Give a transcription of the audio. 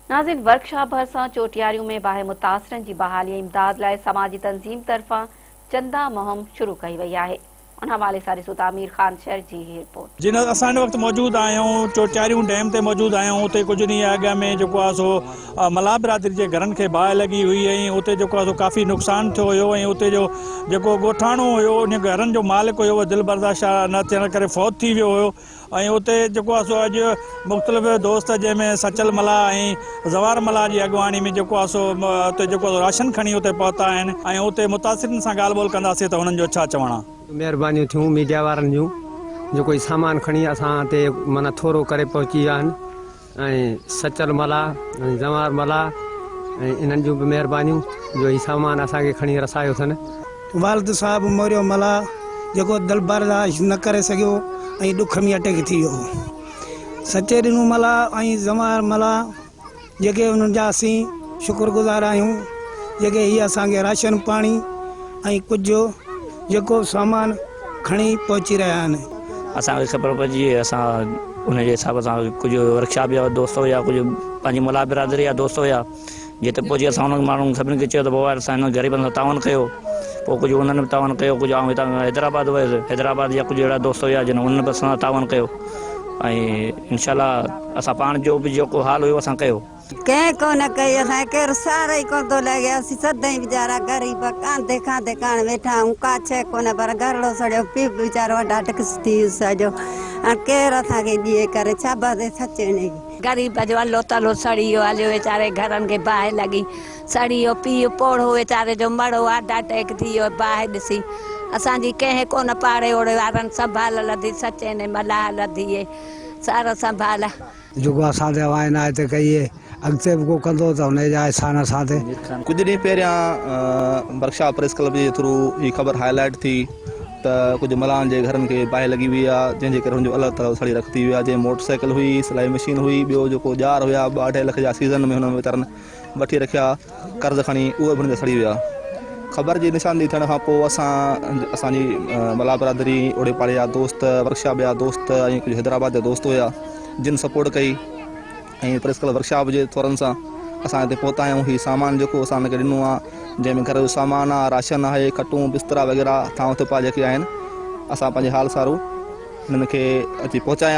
ناظرين ورڪشاپ ڀرسان چوٽياريون ۾ باهه متاثرن جي بحالي ۽ امداد لاء سماجي تنظيم طرفان چندا مهم شروع ڪئي وئي آهي ان حوالي سان ڏسو ته امير خان شر جي هي رپورٽ. جي نه اسان هن وقت موجود آهيون چوٽياريون ڊيم تي موجود آهيون اتي ڪجهه ڏينهن اڳ ۾ جيڪو آهي سو ملاح برادري جي گهرن کي باهه لڳي هئي ۽ اتي جيڪو آهي سو ڪافي نقصان ٿيو هيو ۽ اتي جو جيڪو ڳوٺاڻو هيو ان گهرن جو مالڪ هيو اهو دل برداشت نه ٿيڻ ڪري فوت ٿي ويو هيو ۽ اتي جيڪو آهي سو اڄ مختلف دوست جنهن ۾ سچل ملاح ۽ زوار ملاح جي اڳواڻي ۾ جيڪو آهي سو اتي جيڪو آهي سو راشن کڻي اتي پهتا آهن ۽ اتي متاثرين سان ڳالهه ٻولهه ڪنداسين ته هنن جو ڇا چوڻ آهي. مهربانيون ٿيون ميڊيا وارن جون جو ڪوئي سامان کڻي اسان تي معنيٰ ٿورو ڪري پهچي ويا آهن. ۽ سچل ملاح ۽ زنوار ملاح ۽ انهن جون به مهربانيون جو هي سامان اسان کي کڻي رسايو اٿن. والد صاحب موريو ملاح جيڪو دل برداشت نه ڪري سگهيو ۽ ڏک ۾ اٽيڪ ٿي ويو هو. سچي ڏنو ملاح ۽ زنوار ملاح جيڪي انهن جا اسين شڪر گذار آهيون جيڪي هي اسان کي راشن پاڻي ۽ ڪجهه جيڪو سامان کڻي پهچي رهيا آهن. اسان کي خبر پئجي وئي اسان ان جي حساب سان ڪجهه ورڪشاپ جا دوست هيا ڪجهه پنهنجي ملاح برادري جا دوست هيا جتي پهچي اسان انهن ماڻهن سڀني کي چيو ته بابا اسان هنن غريبن سان تعاون ڪيو پوء ڪجهه انهن به تعاون ڪيو ڪجهه آئون هتان کان حيدرآباد ويس حيدرآباد جا ڪجهه اهڙا دوست هيا جن انهن به اسان سان تعاون ڪيو ۽ انشاء الله اسان پاڻ جو به جيڪو حال هيو اسان ڪيو. ڪنهن ڪونه ڪئي اسان کي ڪير سهارو ئي ڪونه ٿو لڳي اسين سدائين ويچارا غريب ڪانڌي کانڌي ڪاڻ ويٺا آهيون ڪا شيء ڪونه پر گهرڙو سڙيو پيء به ويچارو اڍاٽڪس ٿي ويس سڄو هاڻ ڪير اسان کي ڏئي ڪري شاباس سچ انهي کي. غريب جو الو تلو سڙي ويو هليو ويچاري گهرن کي باهه لڳي سڙي ويو پيء پوڙهو ويچاري جو مڙهو آڍاٽيڪ ٿي ويو باهه ڏسي اسان جي ڪنهن ڪونه پاڙي اوڙي وارن سنڀال لڌي سچين ملاح لڌي سار سنڀال. جيڪو اسان تي اوهان عنايت ڪئي اهي، اڳتي به ڪو ڪندو ته انهيء جا احسان اسان تي. ڪجهه ڏينهن پهريان ورڪشاپ پريس ڪلب جي ٿرو هي خبر هاء لائيٽ ٿي ته ڪجهه ملاحن جي گهرن کي باهه لڳي وئي آهي جنهن جي ڪري هن جو الڳ ٿلڳ سڙي رک ٿي ويو آهي جنهن موٽر سائيڪل هئي سلائي مشين هئي ٻيو جيڪو ڄار هيا ٻه اڍائي لک جا سيزن ۾ هنن ويچارن وٺي رکيا قرض کڻي اهي به هن جا سڙي ويا. خبر جي نشاندهي ٿيڻ کان پوء اسان اسان جي ملاح برادري، اوڙي پاڙي جا دوست، ورڪشاپ جا دوست ۽ ڪجهه حيدرآباد جا دوست هيا جن سپورٽ ڪئي ۽ پريس ڪلب ورڪشاپ جي ٿورن سان اسان هتي پهتا آهيون. هي سامان جيڪو اسان هن کي ڏنو آهي جنهن ۾ گهر جو سامان آهي، راشن آهي، کٽون، بسترا وغيره ٿانو ٿپا جيڪي آهن اسان پنهنجي حال سارو هنن کي اچي پهچايا.